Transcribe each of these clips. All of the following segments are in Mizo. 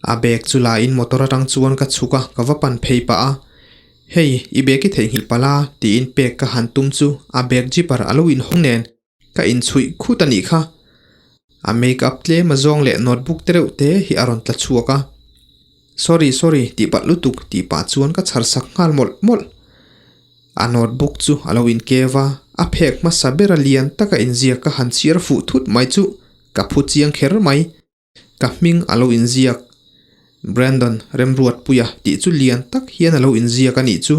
A bag chu la in motor atang chuan ka chhuk a, ka va pan phei pah a. Hei, i bag i theihnghilh palh a, tiin pek ka han tum chu a bag zipper a lo inhawng nen ka inchhuih khut a nih kha. A make up tlem a zawng leh notebook te reuh te hi a rawn tla chhuak a. Sorry, sorry, tih palh lutuk tih pah chuan ka chhar sak nghal mawlh mawlh. A notebook chu a lo inkev a, a phek hmasa bera lian taka inziak ka han chhiar fuh thut mai chu ka phu chiang kher mai. Ka hming a lo inziak. Brandon Remruatpuia tih chu lian tak hian a lo inziak a nih chu.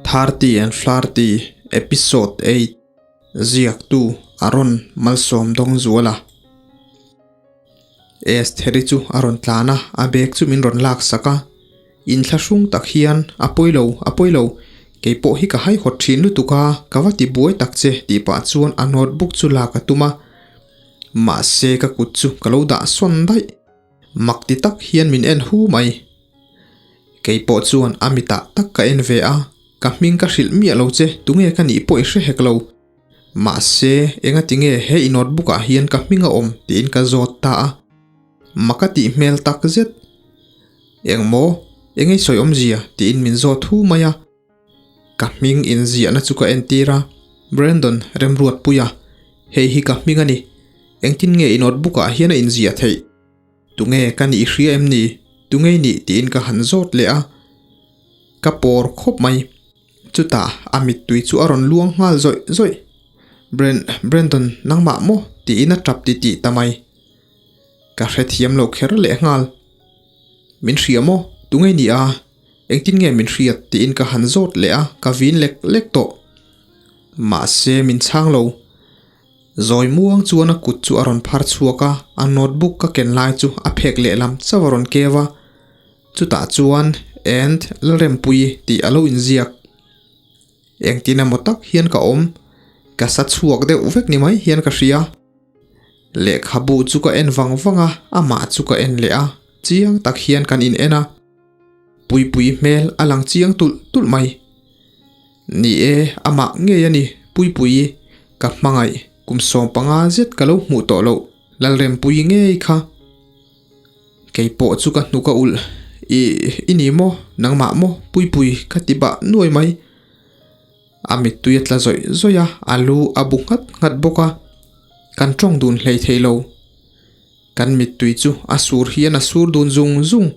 Thirty and Flirty Episode 8 Ziaktu Aaron Malsawmdawngzuala Estheri chu a rawn tlan a, a bag chu min rawn lak sak a. Inthlahrung tak hian, A pawi lo, a pawi lo, kei pawh hi ka haihawt thin lutuk a, ka va ti buai tak che tih pah chuan a notebook chu lak a tum a. Mahse ka kut chu ka lo dah sawn daih. Mak ti tak hian min en hu mai. Kei pawh chuan a mitah tak ka en ve a, ka hming ka hrilh miah lo che, tunge ka nih pawh i hre hek lo. Mahse, engati nge he i notebook ah hian ka hming a awm tiin ka zawt ta a. Mak a tih hmel tak zet. Engmaw, engei sawi awmzia tiin min zawt hu mai a. Ka hming inziahna chu ka entir a, Brandon Remruatpuia, hei hi ka hming a ni. Engtin nge i notebook ah hian a inziah theih? Tunge ka nih hria em ni? Tunge i nih tiin ka han zawt leh a. Ka pawr khawp mai. Chutah a mittui chu a rawn luang nghal zawih zawih. Bren, Brandon, nangmah maw? tiin a tap ti tih ta mai. Ka hrethiam lo kher leh nghal. Min hria maw? Tunge ni a? Engtin nge min hriat? tiin ka han zawt leh a, ka vin lek lek tawh. Mahse min chhang lo. Zawi muang chuan a kut chu a rawn phar chhuak a, a notebook ka ken lai chu a phek lehlam chauh a rawn keu a. Chutah chuan And Lalrempuii tih a lo inziak. Engtin emaw tak hian ka awm, ka sa chhuak deuh vek ni mai hian ka hria. Lehkhabu chu ka en vang vang a, amah chu ka en leh a, chiang tak hian kan in en a. Puipui hmel a lang chiang tulh tulh mai. Ni e, amah ngei a ni, Puipuii, ka hmangaih, kum 15 zet ka lo hmuh tawh loh Lalrempuii ngei kha. Kei pawh chu ka hnuk a ulh, I, i ni maw? Nangmah maw? Puipui, ka ti bah nuai mai. A mittui a tla zawih zawih a, a lu a bu nghat nghat bawk a. Kan tawng dun hlei thei lo. Kan mittui chu a sur hian a sur dun zung zung.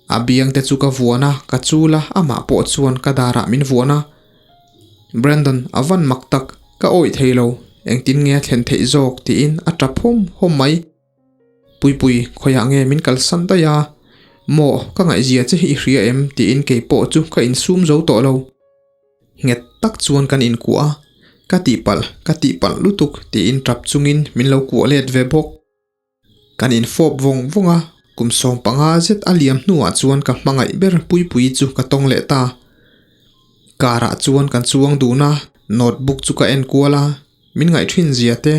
A biang te chu ka vuan a, ka chul a, amah pawh chuan ka darah min vuan a. Brandon, a van mak tak, ka awih thei lo, engtin nge a thlen theih zawk tiin a tap hawm hawm mai. Puipui, khawiah nge min kalsan daih a? Maw, ka ngaihzia che hi i hria em? tiin kei pawh chu ka insum zo tawh lo. Nghet tak chuan kan inkuah a, Ka tihpalh, ka tihpalh lutuk tiin tap chungin min lo kuah let ve bawk. Kan infawp vawng vawng a, kum 15 zet a liam hnuah chuan ka hmangaih ber Puipuii chu ka tawng leh ta. Car ah chuan kan chuang dun a, notebook chu ka en kual a, Min ngaih thin zia te,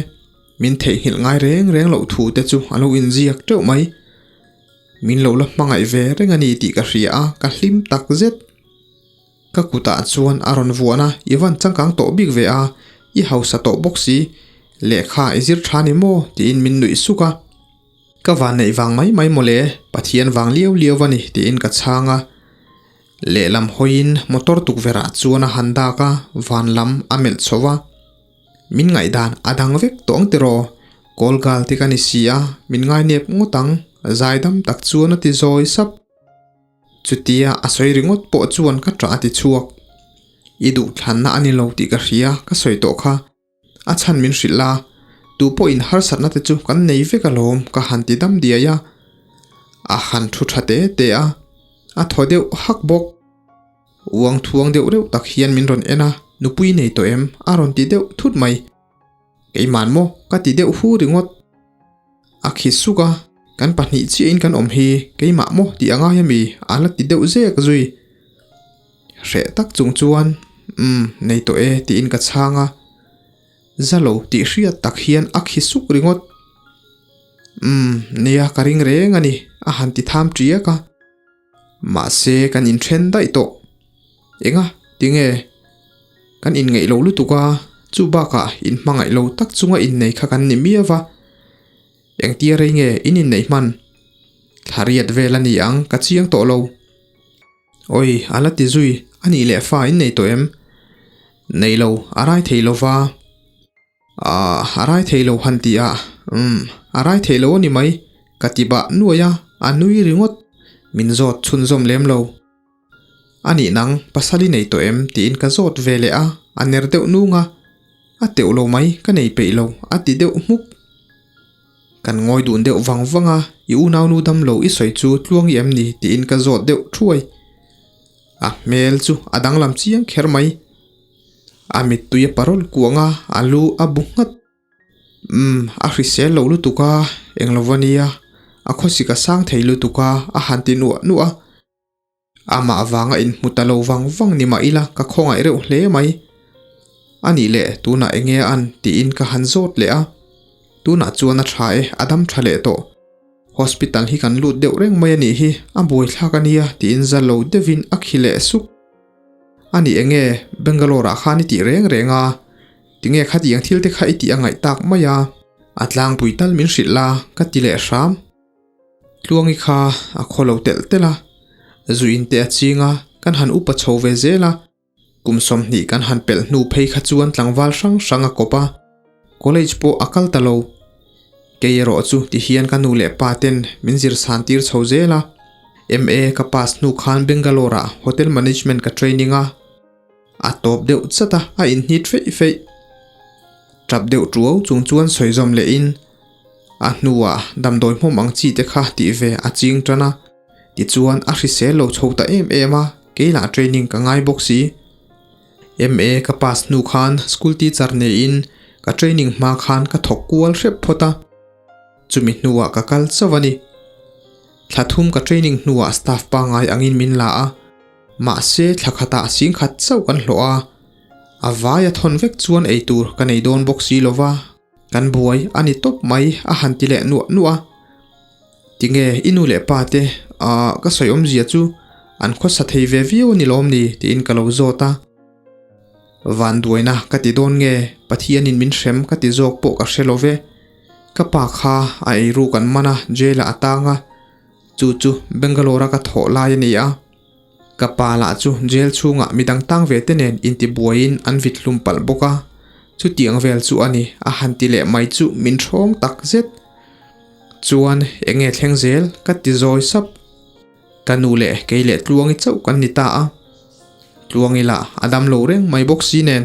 min theihnghilh ngai reng reng loh thu te chu a lo inziak teuh mai. Min lo la hmangaih ve reng a ni tih ka hria a, ka hlim tak zet. Ka kutah chuan a rawn vuan a, I van changkang tawh bik ve a, i hausa tawh bawk si, lehkha i zir tha ni maw? tiin min nuih suk a. Ka van neih vang mai mai mawle, Pathian vang liau liau a ni tiin ka chhang a. Lehlam hawiin motor tukverh ah chuan a han dak a, van lam a melh chho a. Min ngaihdan a dang vek tawh ang tiraw? Kawl gal te ka ni si a, min ngainep ngawt ang, zaidam tak chuan a ti zawi sap. Chutia a sawi ringawt pawh chuan ka ṭah a ti chhuak. I duhthlanna a ni lo tih ka hria, ka sawi tawh kha. A chhan min hrilh la, tu pawhin harsatna te chu kan nei vek alawm ka han ti dam diai a. A han thu tha te te a, a thaw deuh hak bawk. Uang thuang deuh reuh tak hian min rawn en a, nupui nei tawh em? a rawn ti deuh thut mai. Keiman maw? ka ti deuh hu ringawt. A khi suk a, kan pahnih chiahin kan awm hi, keimah maw tih a ngai ami? a la ti deuh zek zui. Hreh tak chung chuan, Umm, nei tawh e tiin ka chhang a. Za lo tih hriat tak hian a khi suk ringawt. Umm, nia ka ring reng a ni, a han ti tham tiak a. Mahse kan inthen daih tawh. Enga, tinge? Kan inngeih lo lutuk a, chu bakah inhmangaih lo tak chunga innei kha kan ni miau va. Engtia rei nge in inneih hman? Thla riat vel a ni ang, ka chiang tawh lo. Awi, a la ti zui, a nih leh fa in nei tawh em? Nei lo, a rai thei lo va. Aah, a rai thei lo han ti a, umm, a rai thei lo a ni mai, ka ti bah nuai a, a nui ringawt, min zawt chhunzawm lem lo. A nih nang, pasal i nei tawh em? tiin ka zawt ve leh a, a ner deuh nung a, a teuh lo mai, ka nei peih lo, a ti deuh hmuk. Kan ngawi dun deuh vang vang a, i unaunu dam lo i sawi chu tluang i em ni? tiin ka zawt deuh thuai. A hmel chu a danglam chiang kher mai. A mittui a parol kuang a, a lu a bu nghat. Umm, a hrisel lo lutuk a, eng lo va nia, a khawsik a sang thei lutuk a, a han ti nuah nuah a. Amah vanga inhmu ta lo vang vang ni mah ila ka khawngaih reuh hle mai. A nih leh tunah eng nge an tiin ka han zawt leh a. Tunah chuan a tha e, a dam tha leh tawh. Hospital hi kan lut deuh reng mai a nih hi, a buaithlak a nia tiin za lo deuhin a khi leh suk. A nih eng nge Bangalore ah khan i tih reng reng a, tinge khatiang thil te kha i tih a ngaih tak mai a. A tlangpui tal min hrilh la ka ti leh hram. Tluangi kha a khaw lo telh telh a, zu in te a ching a, kan han upa chho ve zel a. Kum 20 kan han pelh hnu phei kha chuan tlangval hrang hrang a kawp a, college pawh a kal ta lo. Kei erawh chu ti hian ka nu leh pa ten min zir san tir chho zel a. MA ka pass hnu khan Bangalore ah Hotel Management ka training a. A tawp deuh chat a, a inhnit feih feih. Tap deuh tuau chung chuan sawi zawm leh in a hnuah damdawi hmawm ang chi te kha tih ve a ching tan a. Tichuan a hrisel lo chho ta em em a, kei lah training ka ngai bawk si. MA ka pass hnu khan school teacher neiin ka training hma khan ka thawk kual hrep phawt a. Chumi hnuah ka kal chauh a ni. Thla thum ka training hnuah staff pangngai angin min la a. Mahse thla khatah singkhat chauh kan hlawh a, a vai a thawn vek chuan eitur ka nei dawn bawk si lova, kan buai a ni tawp mai a han ti leh nuah nuah a. Tinge i nu leh pa te ah ka sawi awmzia chu an khawsa thei ve viau a ni lawm ni tiin ka lo zawt a. Vanduaina ka ti dawn nge Pathianin min hrem ka ti zawk pawh ka hre lo ve. Ka pa kha a eiru kan man a jail ah a tang a. Chu chu Bangalore-a ka thawh lai a ni a, ka pa lah chu jail chhungah midang tang ve te nen intibuaiin an vit hlum palh bawk a, chutiang vel chu a ni, a han ti leh mai chu min hrawng tak zet. Chuan eng nge thleng zel ka ti zawi sap. Ka nu leh kei leh Tluangi chauh kan ni ta a, Tluangi lah a dam lo reng mai bawk si nen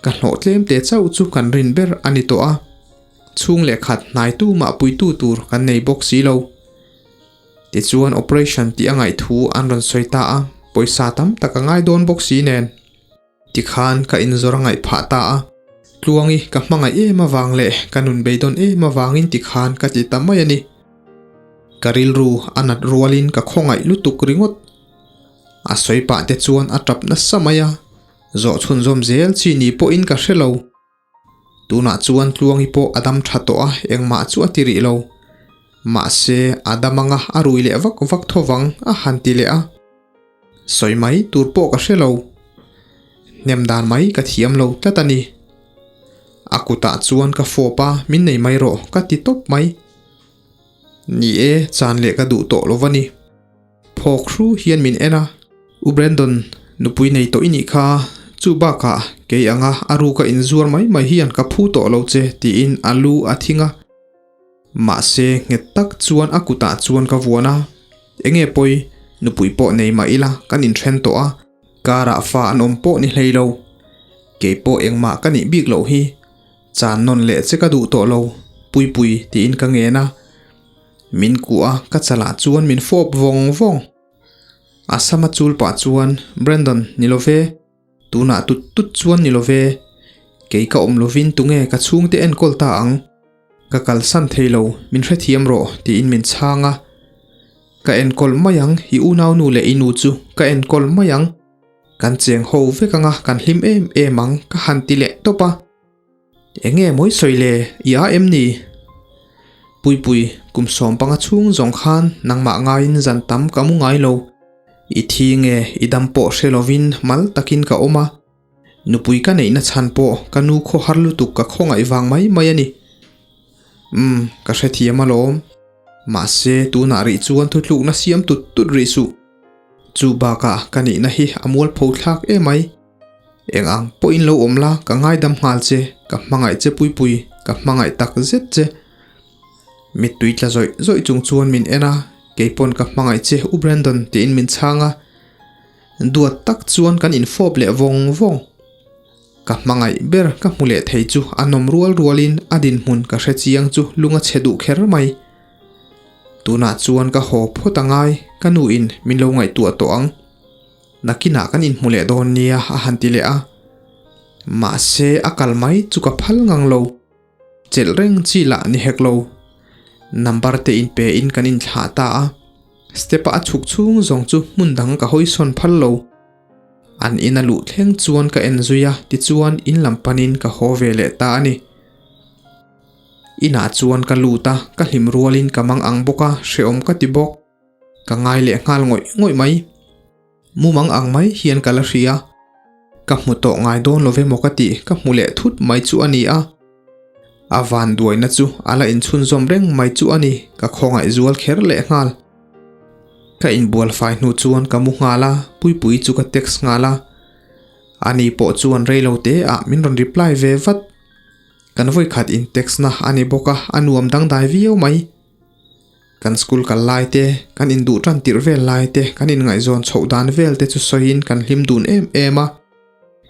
ka hlawh tlem te chauh chu kan rin ber a ni tawh a. Chhung leh khat hnaitu mah puitu tur kan nei bawk si lo. Tichuan operation tih a ngaih thu an rawn sawi ta a, pawisa tam tak a ngai dawn bawk si nen. Tikhan ka inzawr a ngaih phah ta a, Tluangi ka hmangaih em avang leh ka nun beidawn em avangin tikhan ka ti ta mai a ni. Ka rilru a nat rualin ka khawngaih lutuk ringawt. A sawi pah te chuan a tap nasa mai a, zawh chhunzawm zel chi ni pawhin ka hre lo. Tunah chuan Tluangi pawh a dam tha tawh a, engmah chu a ti rih lo. Mahse, a dam anga a rui leh vak vak tho vang a han ti leh a. Sawi mai tur pawh ka hre lo. Hnem dan mai ka thiam lo tlat a ni. A kutah chuan ka fawp a, min nei mai rawh ka ti tawp mai. Ni e, chan leh ka duh tawh lo va ni. Phawk hru hian min en a, U Brandon, nupui nei tawh i nih kha, chu bakah kei anga a ruka inzuar mai mai hian ka phu tawh lo che tiin a lu a thing a. Mahse nghet tak chuan a kutah chuan ka vuan a, Enge pawi, nupui pawh nei mah ila kan inthen tawh a, karah fa an awm pawh ni hlei lo. Kei pawh engmah ka nih bik loh hi, chan nawn leh che ka duh tawh lo, Puipui tiin ka ngen a. Min kuh a, ka chalah chuan min fawp vawng vawng. A sama chul pah chuan, Brandon, ni lo ve. Tunah tut tut chuan ni lo ve. Kei ka awm lovin tunge ka chhungte enkawl ta ang. Ka kalsan thei lo, min hrethiam rawh, tiin min chhang a. Ka enkawl mai ang, i unaunu leh i nu chu ka enkawl mai ang. Kan cheng ho vek anga kan hlim em em ang, ka han ti leh tawp a. Enge mawi sawi le, i a em ni? Puipui, kum 15 chhung zawng khan nangmah ngaiin zan tam ka mu ngai lo. I thi nge i dam pawh hre lovin mal takin ka awm a. Nupui ka neihna chhan pawh ka nu khaw har lutuk ka khawngaih vang mai mai a ni. Umm, ka hrethiam alawm. Mahse, tunah rih chuan thutlukna siam tut tut rih suh. Chu bakah ka nihna hi a mualpho thlak emai. Eng ang pawhin lo awm la, ka ngaidam nghal che, ka hmangaih che puipui, ka hmangaih tak zet che. Mittui tla zawih zawih chung chuan min en a, keipawn ka hmangaih che U Brandon tiin min chhang a. Duat tak chuan kan infawp leh vawng vawng. Ka hmangaih ber ka hmu leh thei chu a nawm rual rualin a dinhmun ka hre chiang chu lung a chhe duh kher mai. Tunah chuan ka haw phawt a ngai, ka nuin min lo ngaihtuah tawh ang. Nakinah kan inhmu leh dawn nia a han ti leh a. Mahse a kal mai chu ka phal ngang lo. Chelh reng chi lah ni hek lo. Number te inpe in kan inthlah ta a. Step a a chhuk chhung zawng chu hmun dang ka hawi sawn phal lo. An in a luh thleng chuan ka en zui a, tichuan in lam panin ka haw ve leh ta a ni. Inah chuan ka lut a, ka hlim rualin ka mang ang bawk a, hrehawm ka ti bawk. Ka ngai leh nghal ngawih ngawih mai. Mumang ang mai hian ka la hria. Ka hmu tawh ngai dawn lo ve maw ka tih ka hmu leh thut mai chu a ni a. A vanduaina chu a la inchhunzawm reng mai chu a ni, ka khawngaih zual kher leh nghal. Ka inbual fai hnu chuan ka mu nghal a, Puipuii chu ka text nghal a. Ani pawh chuan reilo te ah min rawn reply ve vat. Kan vawikhat in text na a ni bawk a, a nuam dangdai viau mai. Kan school kal lai te, kan induh tan tirh vel lai te, kan inngaihzawn chhoh dan vel te chu sawiin kan hlim dun em em a.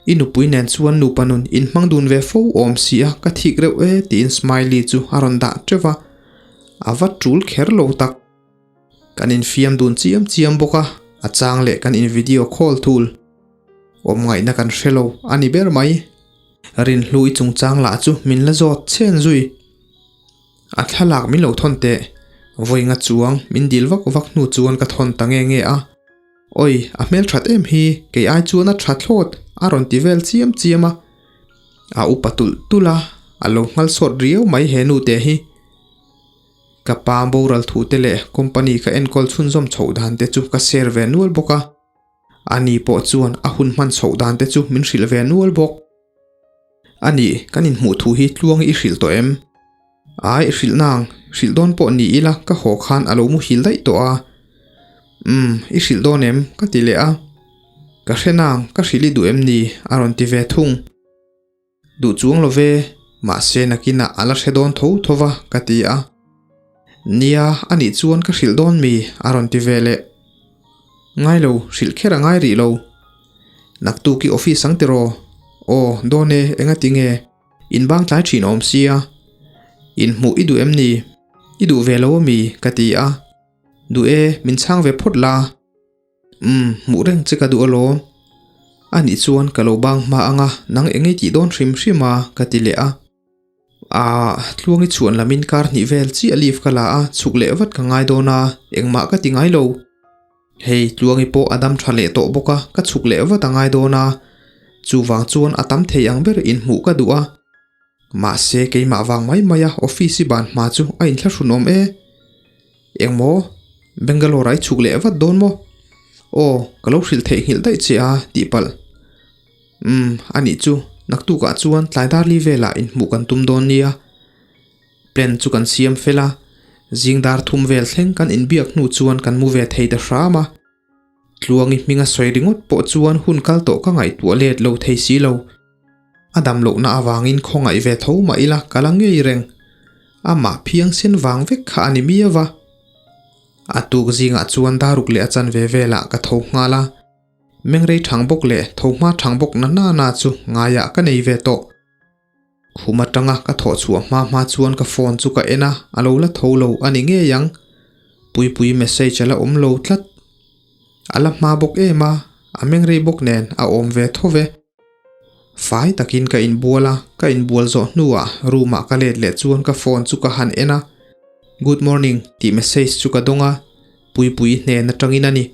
I nupui nen chuan nupa nun in hmang dun ve fo awm si a, ka thik reuh e tiin smiley chu a rawn dah teuh a. A va tul kher lo tak. Kan infiam dun chiam chiam bawk a, a chang leh kan in video call thul. Awm ngaihna kan hre lo a ni ber mai. Rinhlui chungchang lah chu min la zawt chhen zui. A thlalak min lo thawn teh. Vawi nga chuang min dil vak vak hnu chuan ka thawn ta nge nge a. Awi, a hmel that em hi, kei ai chuan a tha thlawt, a rawn ti vel chiam chiam a. A upa tulh tulh a, a lo nghal sawt riau mai he nu te hi. Ka pa boral thu te leh company ka enkawl chhunzawm chhoh dan te chu ka share ve nual bawk a. Ani pawh chuan a hun hman chhoh dan te chu min hrilh ve nual bawk. A nih, kan inhmuh thu hi tluang i hrilh tawh em? Ai, hrilh nang, hrilh dawn pawh ni ila ka haw khan a lo muhil daih tawh a. Umm, i hrilh dawn em? ka ti leh a. Ka hre nang, ka hrilh i duh em ni? a rawn ti ve thung. Duh chuang lo ve, mahse nakinah a la hre dawn tho tho va, ka ti a. Nia, a nih chuan ka hrilh dawn mi? a rawn ti ve leh. Ngai lo, hrilh kher a ngai rih lo. Naktuk i office ang tiraw? Aw, dawn e, enga tinge? In bang tlai thin awm sia. In hmuh i duh em ni? I duh ve lo ami? Ka ti a. Duh e, min chhang ve phawt la. Umm, hmuh reng che ka duh alawm. A nih chuan ka lo bang hma anga nang eng i tih dawn hrim hrim a, ka ti leh a. Aah, Tluangi chhuan lamin kar hnih vel chiah leave ka la a, chhuk leh vat ka ngai dawn a, engmah ka ti ngai lo. Hei, Tluangi pawh a dam tha leh tawh bawk a, ka chhuk leh vat a ngai dawn a. Chuvang chuan a tam thei ang ber inhmuh ka duh a. Mahse, keimah vang mai mai a office i ban hma chu a inthlahrun awm e. Engmaw? Bangalore ah i chhuk leh vat dawn maw? Aw, ka lo hrilh theihnghilh daih che a, tihpalh. Umm, a nih chu, naktukah chuan tlai darli velah inhmuh kan tum dawn nia. Plan chu kan siam fel a, zing dar thum vel thleng kan inbiak hnu chuan kan mu ve thei ta hram a. Tluangi hminga sawi ringawt pawh chuan hun kal tawh ka ngaihtuah let lo thei si lo. A dam lohna avangin khawngaih ve tho mah ila ka la ngei reng. Amah phiang sen vang vek kha a ni miau a. A tuk zingah chuan daruk leh a chanve velah ka tho nghal a. Mengrei thang bawk leh tho hma thang bawk na na na chu ngaiah ka nei ve tawh. Khum atanga ka thawh chhuah hma hma chuan ka phone chu ka en a, a lo la tho lo a ni ngei ang. Puipui message a la awm lo tlat. A la hma bawk em a, a mengrei bawk nen a awm ve tho ve. Fai takin ka inbual a, ka inbual zawh hnuah room ah ka let leh chuan ka phone chu ka han en a. Good morning tih message chu ka dawng a, Puipui hnen atangin a ni.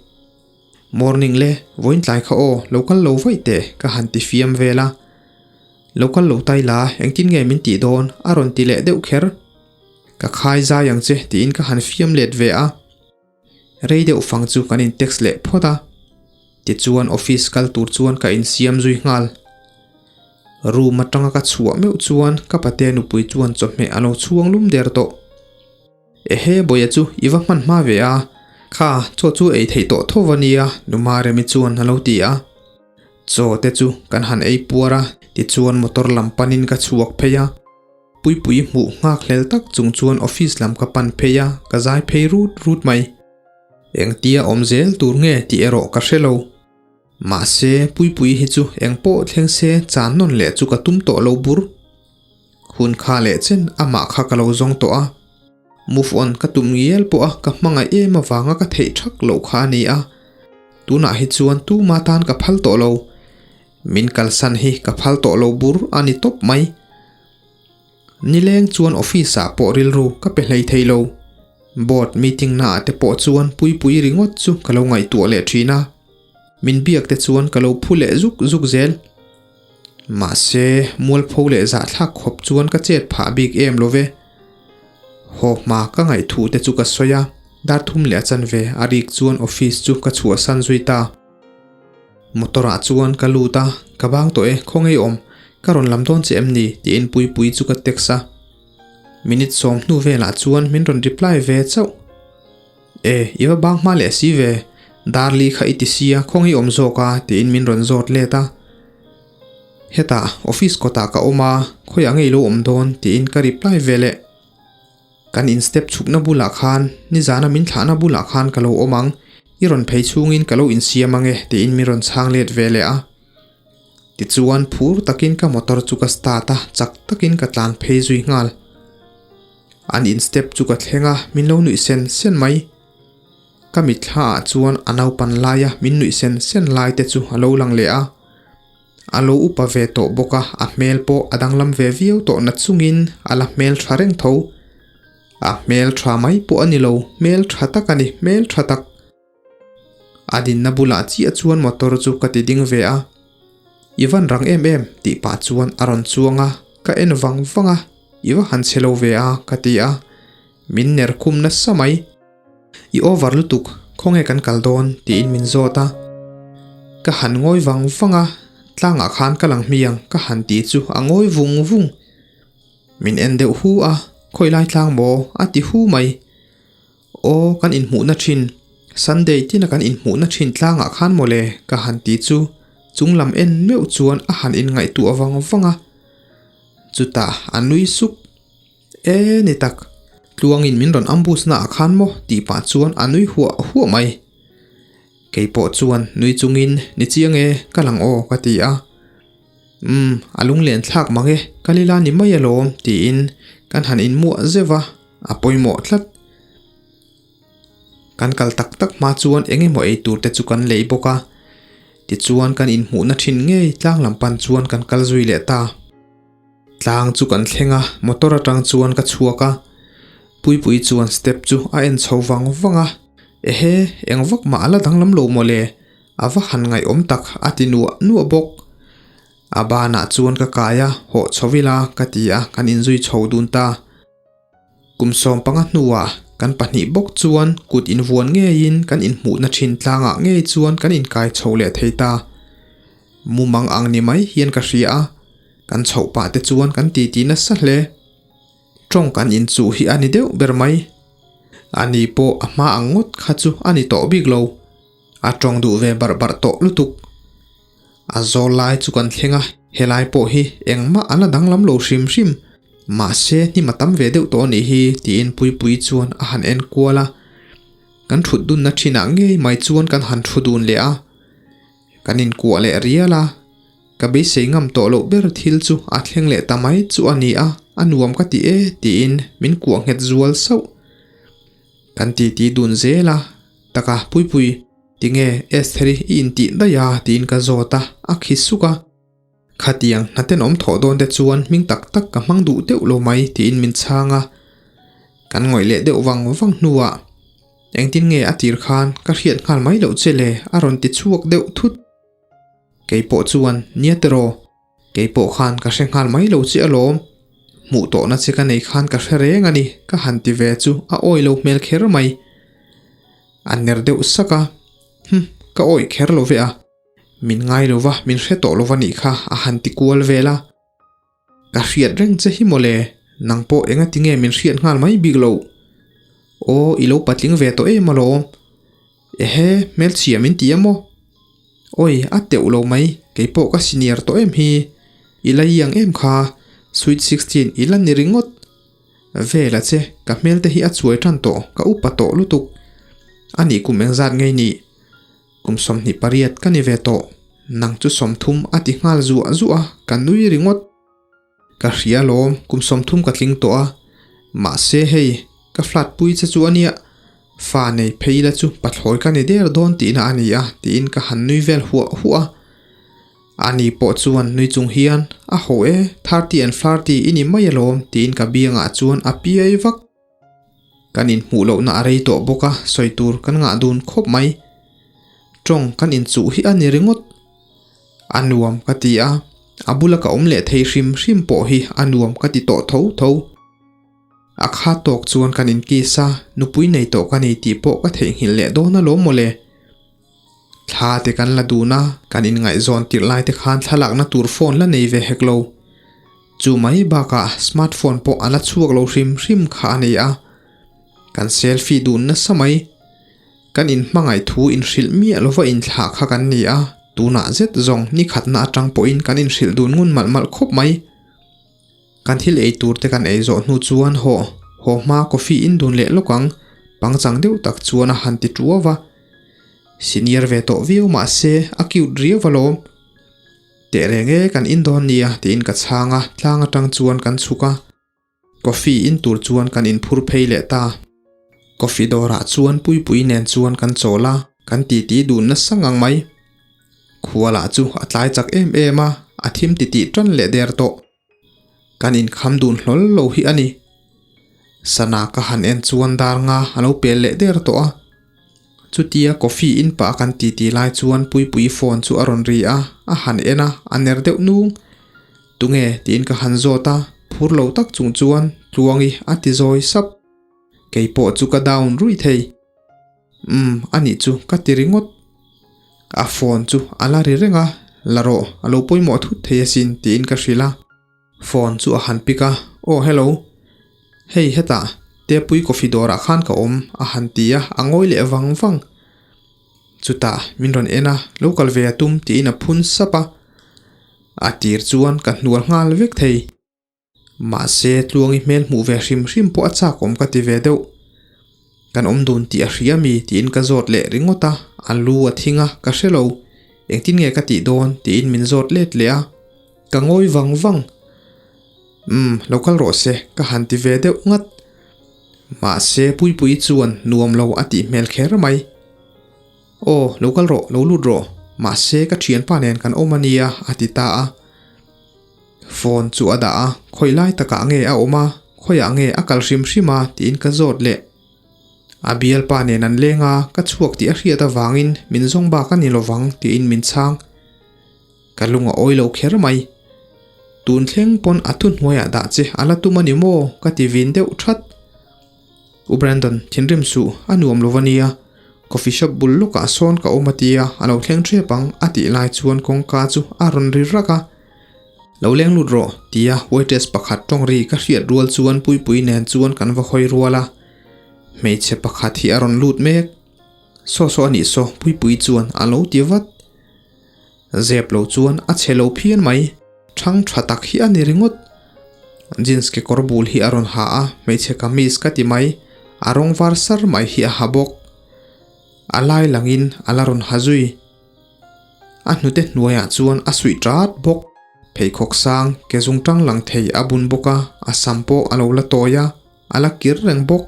Morning le, vawiin tlai kha aw, lo kal lo vaih teh, ka han ti fiam vel a. Lo kal lo tai la, engtin nge min tih dawn? a rawn ti leh deuh kher. Ka khai zai ang che tiin ka han fiam let ve a. Rei deuh fang chu kan in text leh phawt a. Tichuan office kal tur chuan ka insiam zui nghal. Room atanga ka chhuah meuh chuan ka pate nupui chuan chawhmeh a lo chhuang lum der tawh. Ehe Bawia chu i va hman hma ve a, kha chaw chu ei theih tawh tho va nia Numa Remi chuan a lo ti a. Chaw te chu kan han ei puar a, tichuan motor lam panin ka chhuak phei a. Puipui hmuh nghak hlel tak chung chuan office lam ka pan phei a, ka zai phei rut rut mai. Engtia awm zel tur nge tih erawh ka hre lo. Mahse, Puipui hi chu eng pawh thleng se chan nawn leh chu ka tum tawh lo bur. Hun kha leh chen amah kha ka lo zawng tawh a. Move on ka tum ngial pawh a ka hmangaih em avanga ka theih thak loh kha a ni a. Tunah hi chuan tuma tan ka phal tawh lo. Min kalsan hi ka phal tawh lo bur a ni tawp mai. Nileng chuan office ah pawh rilru ka pe hlei thei lo. Board meeting naah te pawh chuan Puipui ringawt chu ka lo ngaihtuah leh thin a. Min biak te chuan ka lo phu leh zuk zuk zel. Mahse, mualpho leh zahthlak khawp chuan ka chet phah bik em lo ve. Haw hma ka ngaihthu te chu ka sawi a, dar thum leh a chanve a rik chuan office chu ka chhuahsan zui ta. Motor ah chuan ka lut a, ka bang tawh e, khaw ngei awm, ka rawn lam dawn che em ni? tiin Puipui chu ka text a. Minute sawm hnu velah chuan min rawn reply ve chauh. E, i va bang hma leh si ve, Darli kha i ti sia, khaw ngei awm zawk a? tiin min rawn zawt let a. Hetah, office kawtah ka awm a, khawiah ngei lo awm dawn? tiin ka reply ve leh. Kan in step chhukna bulah khan nizana min thlahna bulah khan ka lo awm ang, i rawn phei chhungin ka lo insiam ang e tiin min rawn chhang let ve leh a. Tichuan phur takin ka motor chu ka start a, chak takin ka tlan phei zui nghal. An in step chu ka thleng a, min lo nuih sen sen mai. Ka mitthla ah chuan a naupan laia min nuih sen sen lai te chu a lo lang leh a. A lo upa ve tawh bawk a, a hmel pawh a danglam ve viau tawh na chungin a la hmel tha reng tho. A hmel tha mai pawh a ni lo, hmel tha tak a ni, hmel tha tak. A dinna bulah chiah chuan motor chu ka ti ding ve a, I van rang em em tih pah chuan a rawn chuang a, ka en vang vang a, I va han che lo ve a ka ti a, min ner khum nasa mai. I over lutuk, khawnge kan kal dawn? tiin min zawt a. Ka han ngawi vang vang a, tlangah khan ka lang hmiang ka han ti chu a ngawi vung vung. Min en deuh hu a, khawi lai tlang maw? a ti hu mai. Aw, kan inhmuhna thin, Sunday tina kan inhmuhna thin tlangah khan mawle ka han ti chu chunglam en meuh chuan a han inngaihtuah vang vang a. Chutah a nui sup. E ni tak, tluangin min rawn ambush na ah khan maw tih pah chuan a nui huah huah mai. Kei pawh chuan nui chungin ni chiang e, ka lang aw ka ti a. Umm, a lunglen thlak mang e, ka lila ni mai alawm tiin kan han inmuah zeuh va, a pawimawh tlat. Kan kal tak tak hma chuan eng emaw ei tur te chu kan lei bawk a, tichuan kan inhmuhna thin ngei tlang lam pan chuan kan kal zui leh ta. Tlang chu kan thleng a, motor atang chuan ka chhuak a, Puipui chuan step chu a en chho vang vang a, Ehe, eng vak mah a la danglam lo mawle, a va han ngaihawm tak a ti nuah nuah bawk. A banah chuan ka kai a, hawh chho ila ka ti a, kan inzui chho dun ta. Kum 15 hnuah kan pahnih bawk chuan kut invuan ngeiin kan inhmuhna thin tlangah ngei chuan kan inkai chho leh thei ta. Mumang ang ni mai hian ka hria a, kan chhoh pah te chuan kan titi nasa hle. Tawng kan inchuh hi a ni deuh ber mai. Ani pawh a hma ang ngawt kha chu a ni tawh bik lo. A tawng duh ve barh barh tawh lutuk. A zawl lai chu kan thleng a, helai pawh hi engmah a la danglam lo hrim hrim. Mahse hnim a tam ve deuh tawh a nih hi tiin Puipui chuan a han en kual a. Kan thut dunna thinah ngei mai chuan kan han thu dun leh a. Kan inkuah leh rial a, ka beisei ngam tawh loh ber thil chu a thleng leh ta mai chu a ni a, a nuam ka ti e tiin min kuah nghet zual sauh. Kan titi dun zel a, taka Puipui, tinge Estheri i intih daih a tiin ka zawt a, a khi suk a. Khatiang hnaten awm thawh dawn te chuan hming tak tak ka hmang duh deuh lo mai tiin min chhang a. Kan ngawih leh deuh vang vang hnuah engtin nge a tir khan ka hriat nghal mai loh che le a rawn ti chhuak deuh thut. Kei pawh chuan nia tiraw, kei pawh khan ka hre nghal mai lo che alawm. Hmuh tawhna che ka nei khan ka hre reng a ni ka han ti ve chu a awi lo hmel kher mai. A ner deuh sak a, Hum, ka awi kher lo ve a. Min ngai lo va, min hre tawh lo va nih kha a han ti kual vel a. Ka hriat reng che hi mawle, nang pawh engati nge min hriat nghal mai bik loh? Aw, i lo patling ve tawh em alawm. Ehe, hmelchhia min ti a maw? Awi, a teuh lo mai, kei pawh ka senior tawh em hi. I la iang em kha, sweet 16 i la ni ringawt. Vel a che, ka hmel te hi a chuai tan tawh, ka upa tawh lutuk. A nih kum engzat ngei nih? Kum 28 ka ni ve tawh, nang chu 30 a ti nghal zuah zuah a, ka nui ringawt. Ka hria alawm, kum 30 ka tling tawh a, mahse hei, ka flat pui che chu a nia, fa nei phei la chu pathlawi ka ni der dawn tihna a ni a tiin ka han nui vel huah huah a. Ani pawh chuan nui chung hian, A ho e, 30 and flirty i ni mai alawm tiin ka biangah chuan a piai vak. Kan inhmuh lohna a rei tawh bawk a, sawi tur kan ngah dun khawp mai. Tawng kan inchuh hi a ni ringawt. A nuam ka ti a, a bula ka awm leh thei hrim hrim pawh hi a nuam ka ti tawh tho tho. A kha tawk chuan kan inkiss a, nupui nei tawh ka ni tih pawh ka theihnghilh leh dawn alawm mawle. Thla te kan la dun a, kan inngaihzawn tirh lai te khan thlalakna tur phone la nei ve hek lo. Chu mai bakah smartphone pawh a la chhuak lo hrim hrim kha a nei a. Kan selfie dun nasa mai. Kan inhmangaih thu inhrilh miah lova inthlah kha kan ni a, tunah zet zawng ni khatna atang pawhin kan inhrilh dun ngun malh malh khawp mai. Kan thil ei tur te kan ei zawh hnu chuan haw haw hma coffee in dun leh lawk ang, pangchang deuh tak chuan a han ti tuau a. Senior ve tawh viau mah se a cute riau alawm. Teh reng e kan in dawn nia tiin ka chhang a, tlang atang chuan kan chhuk a. Coffee in tur chuan kan inphur phei leh ta. Coffee dawrah chuan Puipui nen chuan kan chawl a, kan titi dun nasa ngang mai. Khua lah chu a tlai chak em em a, a thim titih tan leh der tawh. Kan inkham dun hlawl lo hi a ni. Sana ka han en chuan dar nga a lo pel leh der tawh a. Chutia coffee in pah kan titi lai chuan Puipuii phone chu a rawn ri a, a han en a, a ner deuh nung. Tunge tiin ka han zawt a, phur lo tak chung chuan Tluangi a ti zawi sap. Kei pawh chu ka down ruih thei. Umm, a nih chu ka ti ringawt. A phone chu a la ri reng a, la rawh, a lo pawimawh thut thei asin tiin ka hrilh a. Phone chu a han pick a, Aw hello, hei hetah Tepui coffee dawrah khan ka awm a han ti a, a ngawi leh vang vang. Chutah min rawn en a, lo kal ve a tum tiin a phun sap a, a tir chuan ka hnual nghal vek thei. Mahse Tluangi hmel hmuh ve hrim hrim pawh a chak awm ka ti ve deuh. Kan awm dun tih a hria mi tiin ka zawt leh ringawt a, a lu a thing a, ka hre lo. Engtin nge ka tih dawn tiin min zawt let leh a. Ka ngawi vang vang. Umm, lo kal rawh se, ka han ti ve deuh ngat. Mahse Puipuii chuan nuam lo a tih hmel kher mai. Aw, lo kal rawh, lo lut rawh. Mahse ka thianpa nen kan awm a nia, a ti ta a. Phone chu a dah a, khawi lai takah nge a awm a, khawiah nge a kal hrim hrim a tiin ka zawt leh. A bialpa nen an leng a, ka chhuak tih a hriat avangin min zawng bak a ni lovang tiin min chhang. Ka lung a awi lo kher mai. Tun thleng pawn a thuhnuaiah dah che a la tum a ni maw ka ti vin deuh that. U Brandon, thinrim suh, a nuam lo va nia. Coffee shop bul lawkah sawn ka awm a tia, a lo thleng ṭhep ang a tih lai chuan kawngka chu a rawn ri rak a. Lo leng lut rawh, tia waitress pakhat tawng ri ka hriat rual chuan Puipui nen chuan kan va hawi rual a. Hmeichhe pakhat hi a rawn lut mek. Saw saw a nih saw, Puipui chuan a lo ti vat. Zep lo chuan a chhe lo phian mai. Thang tha tak hi a ni ringawt. Jeans kekawr bul hi a rawn ha a, hmeichhe kamis ka ti mai. A rawng var sar mai hi a ha bawk. A lai langin a la rawn ha zui. A hnute hnuaiah chuan a suih tat bawk. Pheikhawk sang ke zung tang lang thei a bun bawk a, a sam pawh a lo la tawi a, a la kir reng bawk.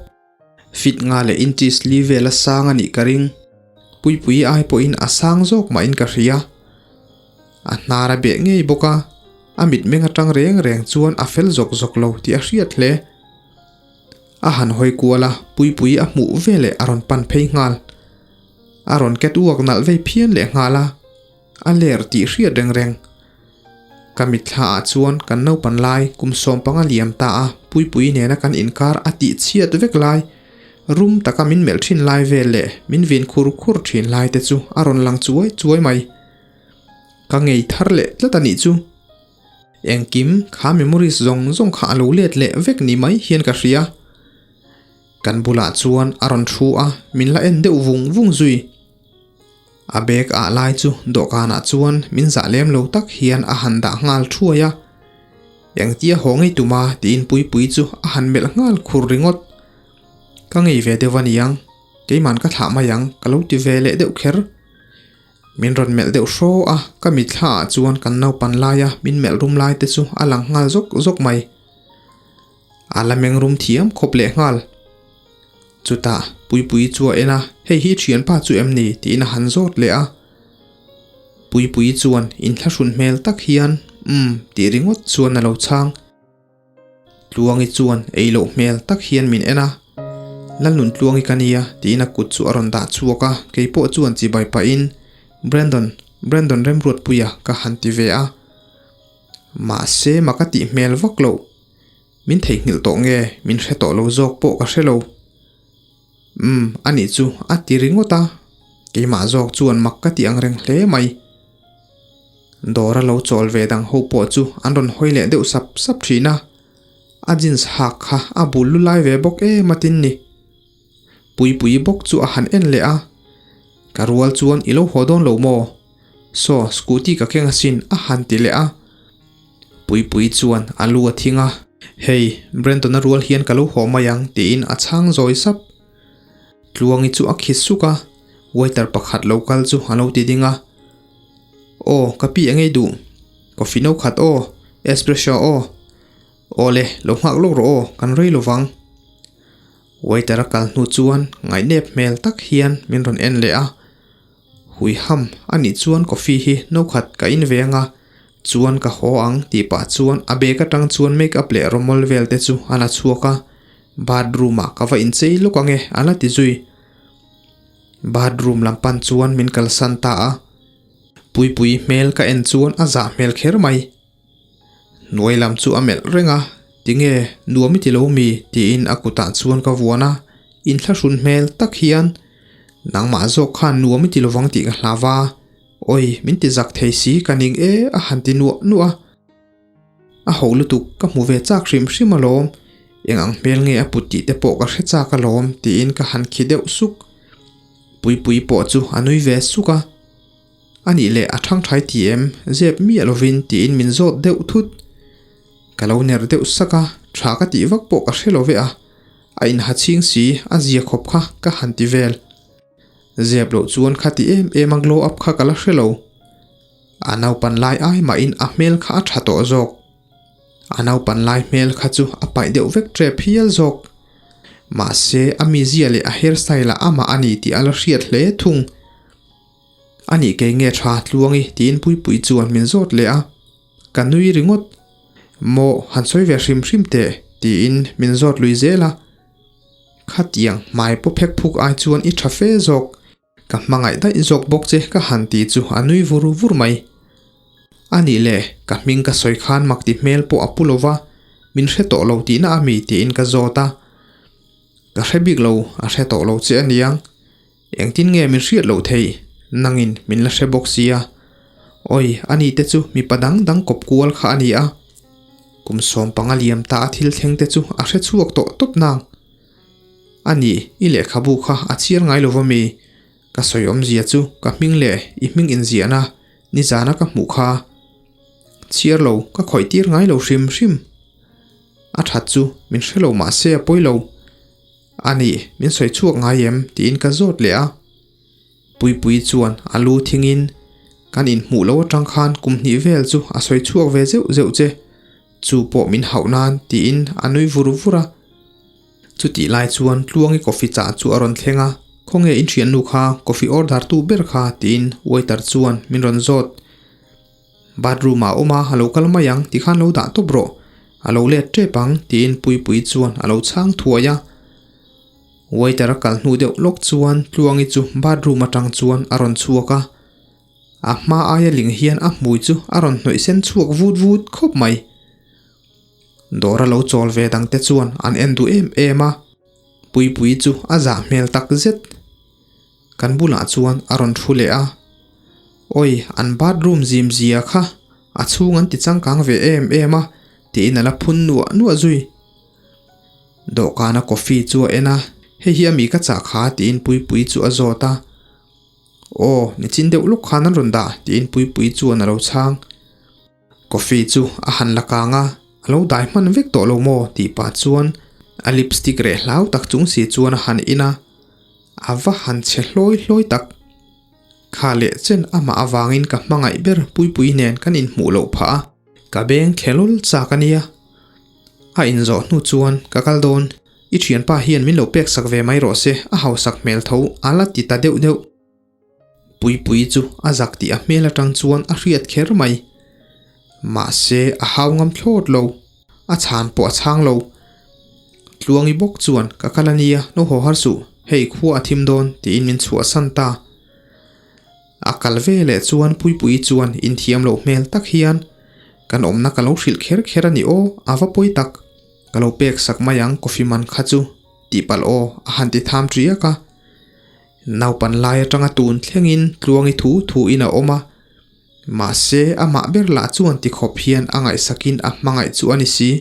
Fit nga leh inches li vel a sang a nih ka ring. Puipui ai pawhin a sang zawk mahin ka hria. A hnar a beh ngei bawk a, a mitmeng atang reng reng chuan a fel zawk zawk lo tih a hriat hle. A han hawi kual a, Puipui a hmuh veleh a rawn pan phei nghal. A rawn ket uak nalh vei phian leh nghal a, a ler tih hriat reng reng. Ka mitthla ah chuan kan naupan lai kum 15 liam ta a Puipui nena kan inkar a tih chhiat vek lai, rum taka min melh thin lai vel leh min vin khur khur thin lai te chu a rawn lang chuai chuai mai. Ka ngei thar leh tlat a nih chu. Engkim kha memories zawng zawng kha a lo let leh vek ni mai hian ka hria. Kan bulah chuan a rawn thu a, min la en deuh vung vung zui. A bag ah lai chu dawhkanah chuan min zah lem lo tak hian a han dah nghal thuai a. Engtia haw ngei tuma tiin Puipui chu a han melh nghal khur ringawt. Ka ngei ve deuh a niang, keiman ka thlah mai ang ka lo ti ve leh deuh kher. Min rawn melh deuh hraw a, ka mitthla ah chuan kan naupan laia min melh rum lai te chu a lang nghal zawk zawk mai. A la meng rum thiam khawp leh nghal. Chutah Puipuii chu a en a, Hei hi thianpa chu em ni? tiin a han zawt leh a. Puipuii chuan inthlahrun hmel tak hian, Umm, tih ringawt chuan a lo chhang. Tluangi chuan ei loh hmel tak hian min en a, Lalnun Tluangi ka nia, tiin a kut chu a rawn dah chhuak a, keipawh chuan chibai pahin, Brandon, Brandon Remruatpuia ka han ti ve a. Mahse mak a tih hmel vak loh. Min theihnghilh tawh nge min hre tawh lo zawk pawh ka hre lo. Umm, a nih chu a ti ringawt a, keimah zawk chuan mak ka ti ang reng hle mai. Dawra lo chawl ve dang ho pawh chu an rawn hawi leh deuh sap sap thin a, a jeans hak kha a bul lu lai ve bawk em a tin ni. Puipui bawk chu a han en leh a, Ka rual chuan i lo haw dawn lo maw? Saw, scooty ka keng asin a han ti leh a. Puipui chuan a lu a thing a, Hei, Brandon-a rual hian ka lo haw mai ang tiin a chhang zawi sap. Tluangi chu a khi suk a, waiter pakhat lo kal chu a lo ti ding a. Aw, ka pi a ngei duh. Coffee no khat aw, espresso aw. Aw le, lo nghak lawk rawh aw, kan rei lo vang. Waiter a kal hnu chuan ngaihnep hmel tak hian min rawn en leh a. Hui ham, a nih chuan coffee hi no khat ka in ve anga, chuan ka haw ang tih pah chuan a bag atang chuan make up leh rawmawl vel te chu a la chhuak a, bathroom ah ka va inchei lawk ange a la ti zui. Bathroom lam pan chuan min kalsan ta a, Puipui hmel ka en chuan a zah hmel kher mai. Hnuai lam chu a melh reng a, Tinge, nuam i ti lo mi? tiin a kutah chuan ka vuan a, inthlahrun hmel tak hian, Nangmah zawk khan nuam i ti lovang tih ka hlau a, awi, min ti zak thei si ka ning e a han ti nuah nuah a. A ho lutuk, ka hmu ve chak hrim hrim alawm, eng ang hmel nge a put tih te pawh ka hre chak alawm tiin ka han khi deuh suk. Puipui pawh chu a nui ve suk a. A nih leh a thangthai ti em? Zep miah lovin tiin min zawt deuh thut. Ka lo ner deuh sak a, tha ka tih vak pawh ka hre lo ve a, a inha chhing si, a zia khawp kha ka han ti vel. Zep loh chuan kha ti em em a glow up kha ka la hre lo. A naupan lai ai mahin a hmel kha a tha tawh zawk. A naupan lai hmel kha chu a paih deuh vek tep hial zawk. Mahse a mizia leh a hairstyle ah amah a ni tih a la hriat hle thung. A nih kei nge tha Tluangi tiin Puipui chuan min zawt leh a, ka nui ringawt. Maw han sawi ve hrim hrim teh tiin min zawt lui zel a. Khatiang hmai paw phek phuk ai chuan i tha fe zawk, ka hmangaih daih zawk bawk che ka han ti chu a nui vur vur mai. A nih leh ka hming ka sawi khan mak ti hmel pawh a pu lo va, min hre tawh lo tihna a mi tiin ka zawt a. Ka hre bik lo, a hre tawh lo che a niang. Engtin nge min hriat loh theih? Nangin min la hre bawk sia. Awi, ani te chu mipa dang dang kawp kual kha a ni a. Kum 15 liam ta a thil thleng te chu a hre chhuak tawh tawp nang. A ni, i lehkhabu kha a chhiar ngai lo va mi? Ka sawi awmzia chu ka hming leh i hming inziahna nizana ka hmuh kha. Chhiar lo, ka khawih tir ngai lo hrim hrim. A that chu min hre lo mahse a pawi lo. A nih, min sawi chhuak ngai em? tiin ka zawt leh a. Puipui chuan a lu thingin, Kan inhmuh lo atang khan kum hnih vel chu a sawi chhuak ve zeuh zeuh che, chu pawh min hauh nan tiin a nui vur vur a. Chutih lai chuan Tluangi coffee chah chu a rawn thleng a, Khawnge in thiannu kha coffee order tu ber kha tiin waiter chuan min rawn zawt. Bathroom ah awm a, a lo kal mai ang tikhan lo dah tawp rawh, a lo let tep ang tiin Puipui chuan a lo chhang thuai a. Waiter a kal hnu deuh lawk chuan Tluangi chu bathroom atang chuan a rawn chhuak a, a hma aia ling hian a hmui chu a rawn hnawih sen chhuak vut vut khawp mai. Dawr a lo chawl ve dang te chuan an en duh em em a, Puipui chu a zah hmel tak zet. Kan bulah chuan a rawn thu leh a, Awi, an bathroom zim zia kha. A chhung an ti changkang ve em em a, tiin a la phun nuah nuah zui. Dawhkana coffee chu a en a, Hei hi a mi ka chah kha, tiin Puipuii chu a zawt a. Aw, nichin deuh lawk khan an rawn dah, tiin Puipuii chuan a lo chhang. Coffee chu a han la kang a, A lo dai hman vek tawh lo maw? tih pah chuan a lipstick reh hlau tak chung si chuan a han in a, a va han chhe hlawi hlawi tak. Kha leh chen amah avangin ka hmangaih ber Puipui nen kan inhmuh loh phah a, ka beng thlelul chak a nia. A inzawh hnu chuan ka kal dawn, i thianpa hian min lo pek sak ve mai rawh se, a hausak hmel tho a la ti ta deuh deuh. Puipui chu a zak tih a hmel atang chuan a hriat kher mai. Mahse a hau ngam thlawt lo, a chhan pawh a chhang lo. Tluangi bawk chuan ka kal a nia, no haw har suh, hei khua a thim dawn tiin min chhuahsan ta. A kal ve leh chuan Puipuii chuan inthiam loh hmel tak hian kan awmna ka lo hrilh kher kher a ni aw, a va pawi tak, ka lo pek sak mai ang coffee man kha chu tih palh aw a han ti tham ṭiak a. Naupan lai atanga tun thlengin Tluangi thu thu in a awm a, mahse amah ber lah chuan tikhawp hian a ngaihsakin a hmangaih chu a ni si.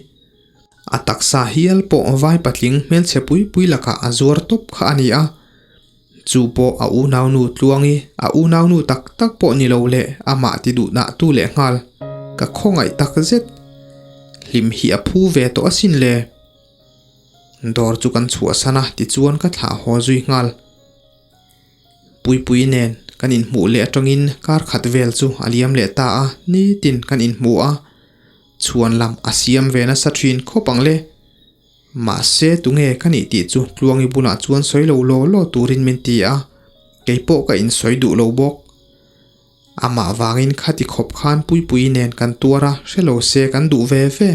A taksa hial pawh vai patling hmelchhe pui pui lakah a zuar tawp kha a ni a. Chu pawh a unaunu Tluangi, a unaunu tak tak pawh ni lo leh amah ti duh dah tu leh nghal. Ka khawngaih tak zet. Hlim hi a phu ve tawh asin le. Dawr chu kan chhuahsan a tichuan ka thlah haw zui nghal. Puipui nen kan inhmuh leh atangin kar khat vel chu a liam leh ta a, nitin kan inhmu a, chhuan lam a siam ve nasa thin khawp ang le. Mahse tunge ka nih tih chu Tluangi bulah chuan sawi lo law law turin min ti a, keipawh ka insawi duh lo bawk. Amah vangin khati khawp khan Puipui nen kan tuar a, hre lo se kan duh ve ve.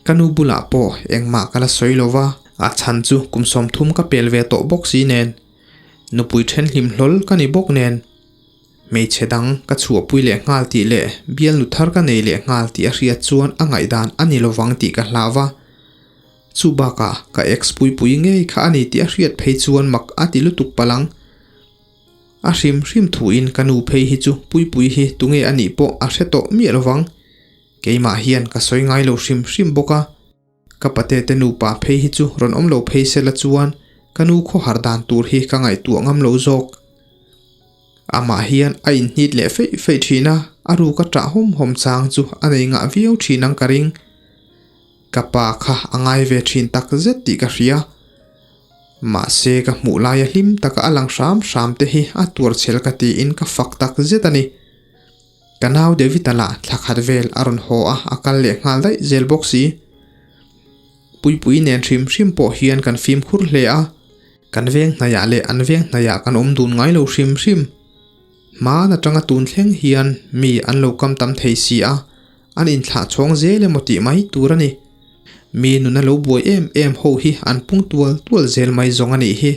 Ka nu bulah pawh engmah ka la sawi lo va, a chhan chu kum 30 ka pel ve tawh bawk si nen, nupui then hlim hlawl ka ni bawk nen, hmeichhe dang ka chhuahpui leh nghal tih leh bialnu thar ka nei leh nghal tih a hriat chuan a ngaihdan a ni lovang tih ka hlau va. Chu bakah ka ex Puipui ngei kha a ni tih a hriat phei chuan mak a ti lutuk palang. A hrim hrim thuin ka nu phei hi chu Puipui hi tunge a nih pawh a hre tawh miah lovang. Keimah hian ka sawi ngai lo hrim hrim bawk a, ka pate te nupa phei hi chu rawn awm lo phei se la chuan ka nu khawhar dan tur hi ka ngaihtuah ngam lo zawk. Amah hian a inhnit leh feih feih thin a, a ruk a ṭah hawm hawm chang chu a nei ngah viau thin ang ka ring. Ka pa kha a ngai ve thin tak zet tih ka hria. Mahse ka hmuh laia hlim taka a lang hram hram te hi a tuarchhel ka tiin ka fak tak zet a ni. Ka nau David-a lah thla khat vel a rawn haw a, a kal leh nghal daih zel bawk si. Puipui nen hrim hrim pawh hian kan fimkhur hle a, kan veng hnaiah leh an veng hnaiah kan awm dun ngai lo hrim hrim. Hmaan atanga tun thleng hian mi an lo kam tam thei si a, an inthlah chhawng zel emaw tih mai tur a ni. Mi nuna lo buai em em ho hi an pung tual tual zel mai zawng a nih hi.